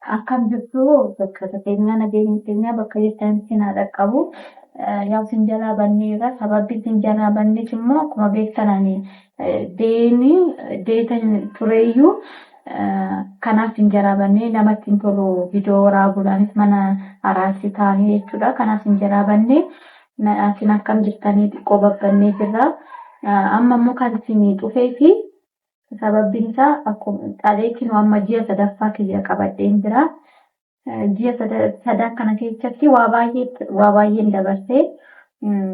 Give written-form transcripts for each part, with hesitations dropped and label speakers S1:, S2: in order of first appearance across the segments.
S1: Akkam jirtu bakka keenya nageenya keenya bakka jirtanitti naa dhaqqabu. Yaa isin jalaa banneerra sababbi isin jalaa banneef immoo akkuma beektan ani deemi deetan tureeyyuu kanaaf isin jalaa bannee namatti hin tolu viidiyoo waraabuudhaanis mana araarsi taanii jechuudha. Kanaaf isin jalaa bannee isin akkam jirtanii xiqqoo babbannee jirra. Amma immoo kan isin dhufee fi Sababbiin isaa akkuma dhalee kinoo amma ji'a sadaffaa kiyya qabadheen jira. Ji'a sadan kana keessatti waa baay'ee waa baay'een dabarsee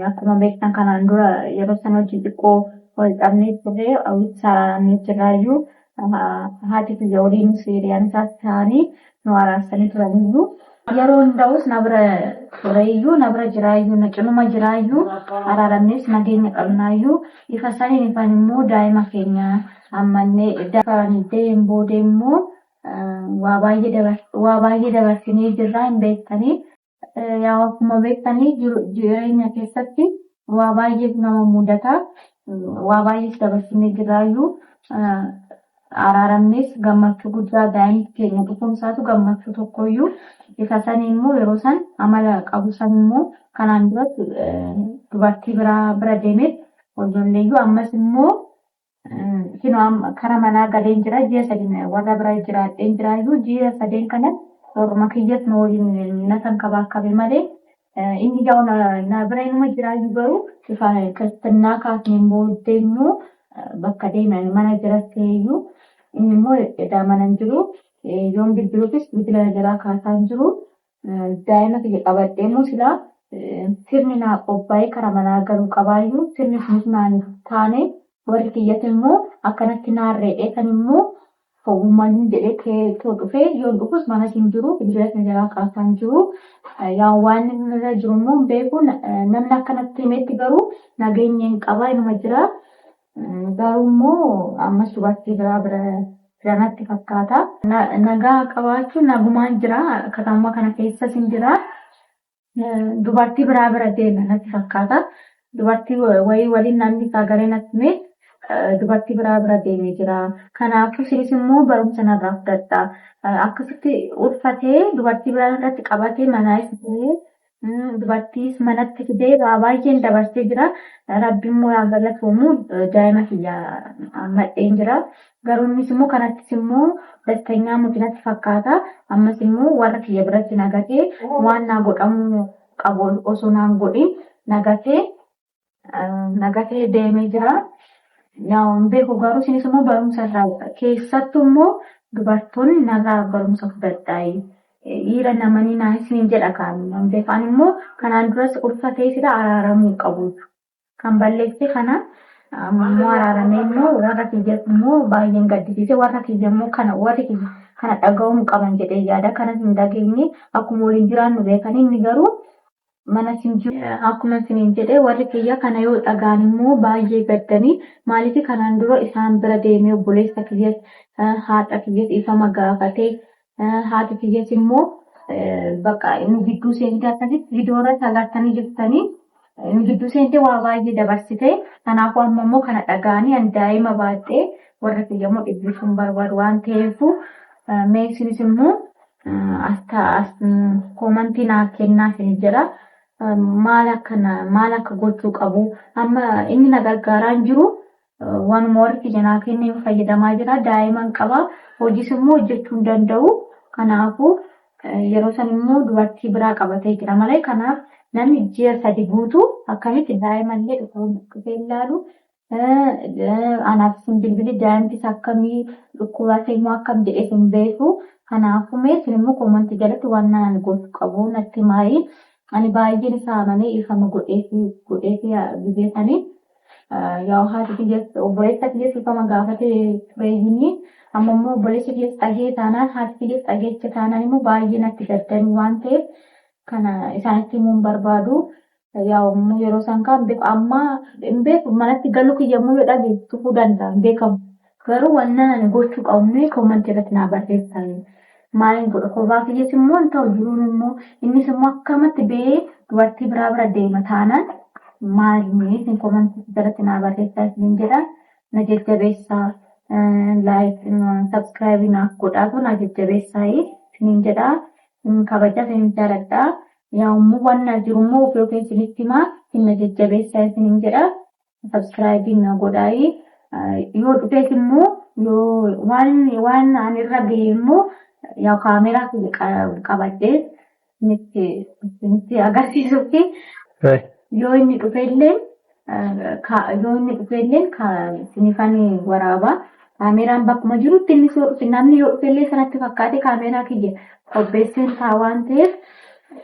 S1: akkuma beektan kanaan dura yeroo sana hojii xiqqoo wal dhabnee turre walitti araaramnee jirraayyuu haati kiyya waliin hiriyaan isaas ta'anii nu araarsanii turaniyyuu. Yeroo hunda'us na bira tureeyyuu na bira jiraayyuu na cinuma jiraayyuu araaramnees nageenya qabnaayyuu ifa saniin ifan immoo daa'ima keenya ammannee ifaan da'een booda immoo waa baay'ee dabarsinee jirraa hin beektanii. Yaa akkuma beektanii jireenya keessatti waa baay'eetu nama mudata. Waa baay'ees dabarsinee jirraayyuu araaramnees gammachuu guddaa daa'imni keenya dhufuun isaatu gammachuu tokkoyyuu isa sanii immoo yeroo san amala qabu san immoo kanaan duratti dubartii biraa bira deemeet ijoolleeyyuu ammas immoo Kinoo amma kara manaa galeen jira ji'a sadi warra bira jiraadheen jiraayyuu ji'a sadeen kana warruma kiyyas na waliin na tankabaakkabe malee inni yaa'u na bira inuma jiraayyuu garuu ifa kiristinnaa kaasneen booddee immoo bakka deeme mana jiras ta'eyyuu inni immoo edaa mana hin jiru yoon bilbiluufis bilbila na jalaa kaasaa hin jiru. Daa'ima kiyya qabadhee immoo silaa sirni naa qophaa'ee kara manaa galuu qabaayyuu sirni sunis naan taane warri kiyyas immoo akkanatti naarreedhee kan immoo ogummaan jedhee keetoo dhufee yoon dhufus manas hin jiru bilbilas na jalaa kaasaa hin jiru. Yaa waan inni irra jiru immoo hin beeku namni akkanatti himetti garuu nageenya hin qabaa inuma jira. Garuu immoo ammas dubartii biraa bira jira natti fakkaata. Nagaa qabaachuun nagumaan jira. Katamaa kana keessas hin jira. Dubartii biraa bira deema natti fakkaata. Dubartii wayii waliin namni sagalee natti hime dubartii biraa bira deemee jira. Kanaafuu isinis immoo barumsa narraa fudhadha. Akkasitti ulfatee dubartii biraa irratti qabatee manaa isa Dubartiis manatti fidee waa baay'een dabarsee jira. Rabbi immoo yaa galatoomu daa'ima kiyya hammadheen jira. Garuu innis immoo kanattis immoo dastanyaa miti natti fakkaata. Ammas immoo warra kiyya biratti nagatee waan naa godhamuu qabu osoo naan godhin nagatee nagatee deemee jira. Yaa hin beeku garuu isinis immoo barumsa irraa keessattuu immoo dubartoonni narraa barumsa fudhadhaa. Dhiira namanii naa isiniin jedha kaan hin beeku. Ani immoo kanaan duras ulfa ta'ee sila araaramuu qabu. Kan balleesse kana immoo araaramee immoo warra kiyya immoo baay'een gaddisiise warra kiyya immoo kana warri kiyya kana dhaga'uu qaban jedhee yaada kanas hin dhageenye akkuma waliin jiraannu beekanii inni garuu mana sin jiru. Akkuma isiniin jedhe warri kiyya kana yoo dhaga'an immoo baay'ee gaddanii maaliif kanaan dura isaan bira deemee obboleessa kiyyas haadha kiyyas ifama gaafatee haati kiyyas immoo bakka nu gidduu seentee akkasitti viidiyoo irratti agartanii jirtanii nu gidduu seentee waa baay'ee dabarsite kanaafuu amma immoo kana dhaga'anii ani daa'ima baadhee warra kiyya immoo dhibbisuun barbaadu waan ta'eef mee isinis immoo as koomantii naa kennaa isin jedha. Maal akka maal akka gochuu qabu amma inni na gargaaraa hin jiru waanuma warri kiyya naa kennee fayyadamaa jira daa'iman qaba hojiis immoo hojjechuu hin danda'u kanaafuu yeroo san immoo dubartii biraa qabatee jira malee kanaaf namni ji'a sadi guutuu akkamitti daa'ima illee dhufee ilaalu Anaaf isin bilbili daa'imtis akkamii dhukkubate immoo akkam jedhee isin beeku. Kanaafuu mee isin immoo koomantii jalatti waan naan gochuu qabu natti himaayi. Ani baay'een isaa amanee ifama godheefi godheefi gizee sanii. Yaa haati kiyyas obboleessa kiyyas ifama gaafate ture inni. Amma immoo obboleessi kiyyas dhagee taanaan haati kiyyas dhageecha taanaan immoo baay'ee natti gaddanii waan ta'eef kana isaanitti himuun barbaadu. Yaa immoo yeroo isaan kaan beeku amma hin beeku manatti galuu kiyya immoo yoo dhage tufuu danda'a hin beekamu. Garuu wannan ani gochuu qabu mee koomantii irratti naa barreessaa. Maaliin godha kophaa kiyyas immoo hin ta'u jiruun immoo innis immoo akkamatti ba'ee dubartii biraa bira deema taanaan maal mee isin koomantii jalatti naa barreessaa isiniin jedha na jajjabeessaa laayik sabskiraayibii naaf godhaatu na jajjabeessaa. Isiniin jedha. Isin kabaja isin jaaladha. Yaa immoo wanna jiru immoo ofii ofii isinitti himaa isin na jajjabeessaa isiniin jedha. Subscribe na godhaayi. Yoo dhufees immoo yoo waan waan ani irra gahe immoo yaa kaameraa kiyya qabadhee isinitti agarsiisutti yoo inni dhufellee yoo inni dhufellee isinifan waraabaa. Kaameraan bakkuma jirutti inni yoo dhufe namni yoo dhufellee sanatti fakkaate kaameraa kiyya qopheesseen taa waan ta'eef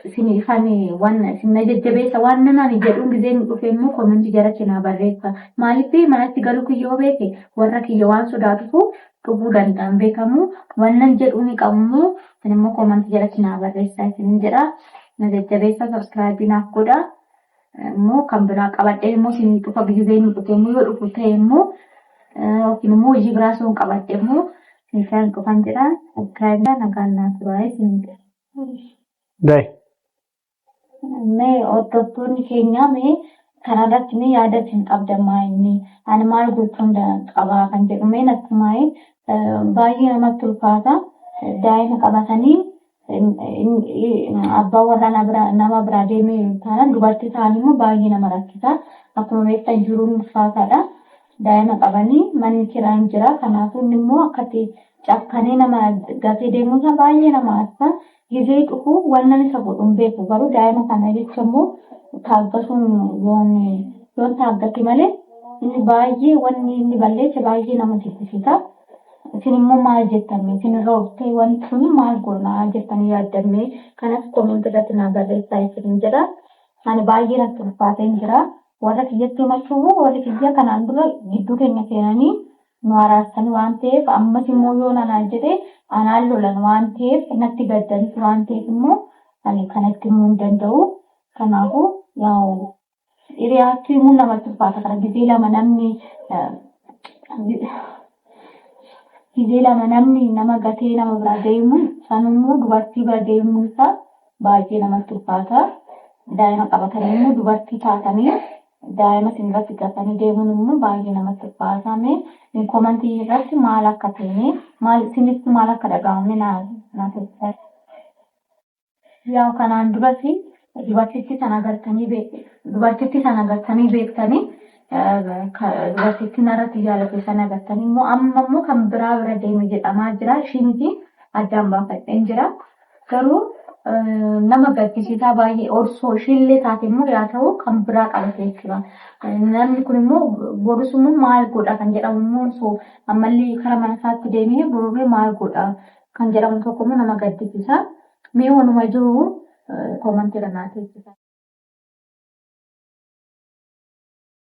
S1: isinifan waan isin na jajjabeessa waan nan ani jedhuun gizee inni dhufe immoo comment jalatti naa barreessa. Maaliif manatti galuu kiyya yoo beeke warra kiyya waan sodaatufu dhufuu danda'an beekamu wannan jedhu ni qabu isin immoo comment jalatti naa barreessaa isinin jedha. Na jajjabeessa subscribe naaf godha. Immoo kan biraa qabadhee immoo isin dhufa gizee inni dhufe immoo yoo dhufu ta'e immoo yookiin immoo hojii biraa osoo hin qabadhe immoo isin dhufan jedha. Subscribe nagaan naa turaa isin jedha.
S2: Gahi.
S1: Mee hordoftoonni keenya mee kanarratti mee yaada isin qabdan maa inni ani maal gochuun qabaa kan jedhu mee natti maa'ee baay'ee namatti ulfaata. Daa'ima qabatanii abbaa warraa nama biraa deemee taanaan dubartii ta'an immoo baay'ee nama rakkisa. Akkuma beektan jiruun ulfaataadha. Daa'ima qabanii manni kiraan jira. Kanaafuu inni immoo akkatti cakkanee nama gatee deemuunsaa baay'ee nama aarsa. Gizee dhufu wannan isa godhu hin beeku garuu daa'ima kana jecha immoo taaggasuun yoon yoon taaggate malee inni baay'ee wanni inni balleesse baay'ee nama jibbisiisa. Isin immoo maal jettan isin irra oftee wanti suni maal goonaa jettanii yaaddamme kanas comment irratti naa barreessaa isin jedha. Ani baay'ee natti ulfaateen jira. Warra kiyyatti himachuu warri kiyya kanaan dura gidduu keenya seenanii nu araarsanii waan ta'eef ammas immoo yoo nanaan jedhe anaan lolan waan ta'eef natti gaddanis waan ta'eef immoo ani kanatti himuu hin danda'u. Kanaafuu yaa'u hiriyaatti himuun namatti ulfaata kana gizee lama namni nama gatee nama bira deemuun sanummoo dubartii bira deemuun isaa baay'ee namatti ulfaata. Daa'ima qabatanii immoo dubartii taatanii daa'ima isin irratti gatanii deemuun immoo baay'ee namatti ulfaata. Mee comment irratti maal akka ta'e maal isinitti maal akka dhaga'ame naa naa Yaa kanaan duras dubartittii sana agartanii beektanii dubartittiin irratti jaalate sana agartanii immoo amma immoo kan biraa bira deeme jedhamaa jira. Ishii miti addaan baafadheen jira. Garuu nama gaddisiisaa baay'ee osoo ishiillee taate immoo yaa ta'u kan biraa qabate jechuudha. Namni kun immoo borus immoo maal godha kan jedhamu immoo osoo ammallee kara mana isaatti deemee borurree maal godha kan jedhamu tokko immoo nama gaddisiisa. Mee waanuma jiru comment irra naa teessisa.